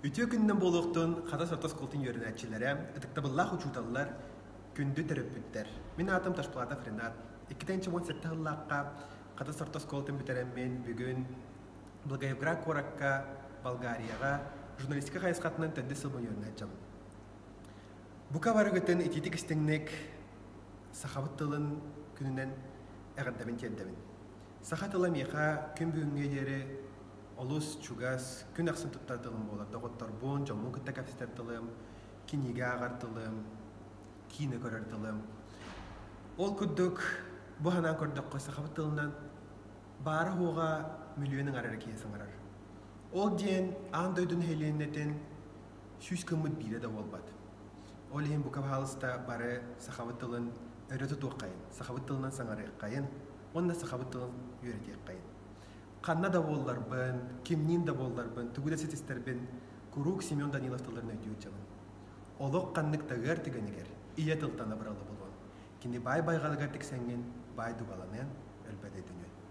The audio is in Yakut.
Үтүө күнүнэн буолуохтун Хатас орто оскуолатын үөрэнээччилэрэ, ытыктабыллаах учууталлар, күндү төрөппүттэр. Мин аатым Ташплатов Ренат. 2017 сыллаахха Хатас орто оскуолатын бүтэрэммин бүгүн Благоевград куоракка Болгарияҕа журналистика хайысхатынан төрдүс сылбын үөрэнээччибин. Бука барыгытын итиитик истиҥник сахабыт тылын күнүнэн эҕэрдэбин тиэрдэбин. Саха тыла миэхэ күн бүгүҥҥэ диэри олус чугас, күн ахсын туттар тылым буолар. Доҕотторбун, дьоммун кытта кэпсэтэр тылым, кинигэ ааҕар тылым, киинэ көрөр тылым. Ол курдук, бу санаан көрдөххө, сахабыт тылынан баара-суоҕа мөлүйүөн аҥар эрэ киһи саҥарар. Ол диэн аан дойду нэһилиэнньэтин сүүс гыммыт биирэ да буолбат. Ол иһин бука баһаалыста бары сахабыт тылын өрө тутуоххайын, сахабыт тылынан саҥарыаххайын уонна сахабыт тылын үөрэтиэххэйин. Ханна да буолларбын, кимниин да буолларбын, тугу да ситистэрбин куруук Семен Данилов тылларын өйдүү сылдьабын. Олох ханнык да ыар түгэнигэр ийэ тылтан абыралы булуон, кини баай байҕалыгар тиксэҥҥин баай дугаланыан, өлбөт өйдөнүөн.